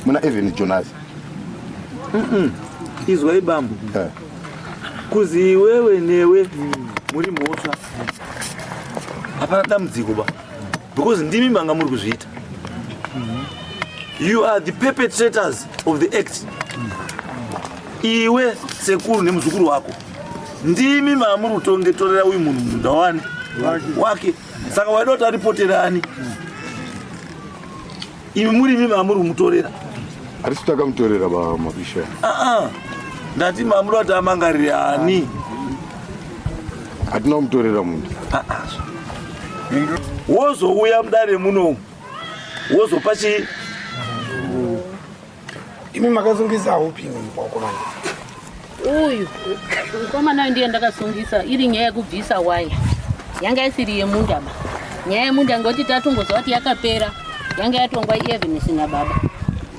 Muna Even Jonas. Izwai bambo. Eh. Kuzi iwewe newe muri mhosva. Hapana dambudziko ba. Because ndimi manga muri kuzviita. You are the perpetrators of the act. Iwe sekuru nemuzukuru wako. Ndimi mamuri kutongetorera uyu munhu munda wani wake. Saka waida kuti aripotere ani? Imi muri imi mamuri kumutorera. Hatisi takamutorera ba mabisha. Ah ah. Ndati mamuri kuti amangarire ani? Hatina kumutorera munhu. Ah ah. Wozouya mudare muno. Wozopa chii? Imi makasungisa upi mukomana? Uyu mukomana uyu ndiye ndakasungisa, iri nyaya yekubvisa waya yanga isiri yemunda ba. Nyaya yemunda ngoti tatongoziva kuti yakapera, yanga yatongwa iEvenis nababa.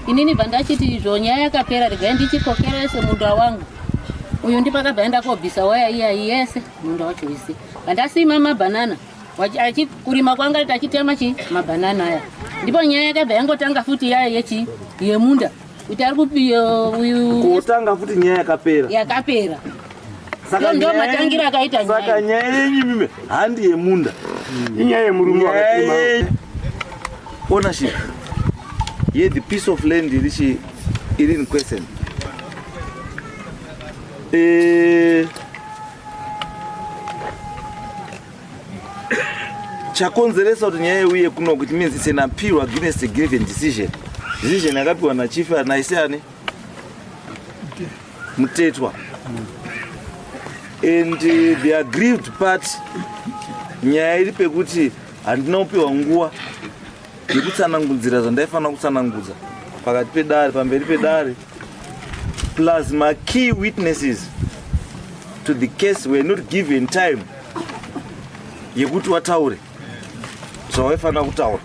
Inini bva ndachiti izvo nyaya yakapera, regai ndichikokerese munda wangu uyu, ndipakabva enda kobvisa waya iya yese munda wacho wese, vandasima mabhanana kurima kwanga tachitema chi mabhanana aya, ndipo nyaya yakabva yangotanga futi yaya yechi yemunda kuti ari kupi uyu Kotanga futi nyaya yakapera. Yakapera. Saka ndo matangira akaita nyaya. Saka nyaya yenyu mime handi yemunda. Inyaya yemurume wakatema. Ownership ye the piece of land iri chi iri in question. Chakonzeresa kuti nyaya iuye kuno, it means it's an appeal against a given decision. Decision yakapiwa nachief naise ani Mutetwa, and the aggrieved part, nyaya iri pekuti handina kupiwa nguva yekutsanangudzira zvandaifanira kutsanangudza pakati pedare, pamberi pedare, plus my key witnesses to the case were not given time yekuti wataure zvawaifanira kutaura.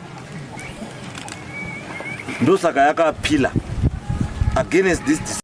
Ndosaka yakaappeala against this decision.